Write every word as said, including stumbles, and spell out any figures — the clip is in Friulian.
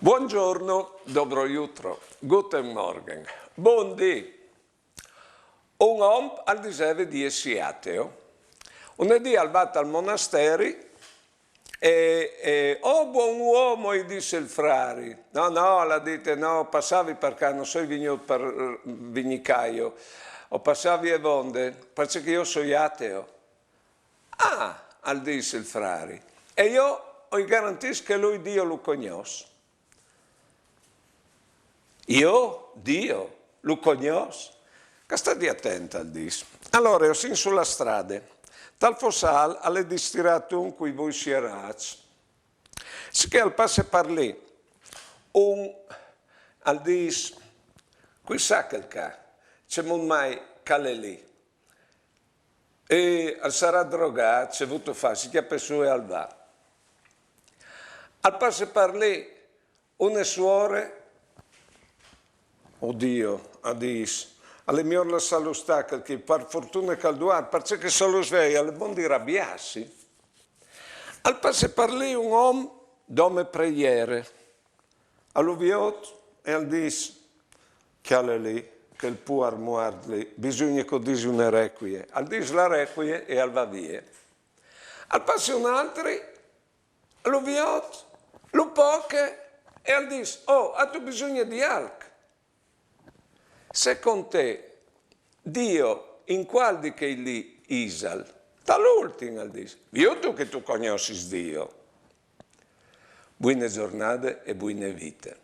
Buongiorno, dobro jutro, guten Morgen, bundì. Un om al diseve di essi ateo. Un dì al va tal monasteri e, e, "Oh, buon uomo", i disse il frari. "No, no", l'ha dite, "no, passavi par ca, no soi vignût par, eh, vignî ca jo, o passavi e vonde, parcè che jo soi ateo." "Ah", al disse il frari, "e jo o i garantìs che lui Dio lu cognòs." "Jo? Dio? Lu cognòs?" "Ca stadi atent", al dìs. "Alore, o sin su la strade. Tal fossâl al è distirât un cui voi sierâts. Sichè al passe par li un, al dîs: 'Cui sa chel ca, cemût mai ch'al è li?' E al sarà drogât, ce vûstu fâ, si cjape sù e al va." Al passe par li une suore. "Oh Dio", a dîs, "al è miôr lassâlu stâ chel chi, par fortune ch'al duar, parcè che se lu svei al è bon di rabiâsi." Al passe par li un om dome preiere. Al lu viôt e al dîs: "Cjale li, chel puar muart li, bisugne che o disi une requie." Al dîs la requie e al va vie. Al passe un altri, lu viôt, lu poche e al dîs: "Oh, âstu bisugne di alc?" "Secont te, Dio in cuâl di chei li isal?" "Tal ultin", al dîs. "Viôt tu che tu cognossis Dio." Buine zornade e buine vite.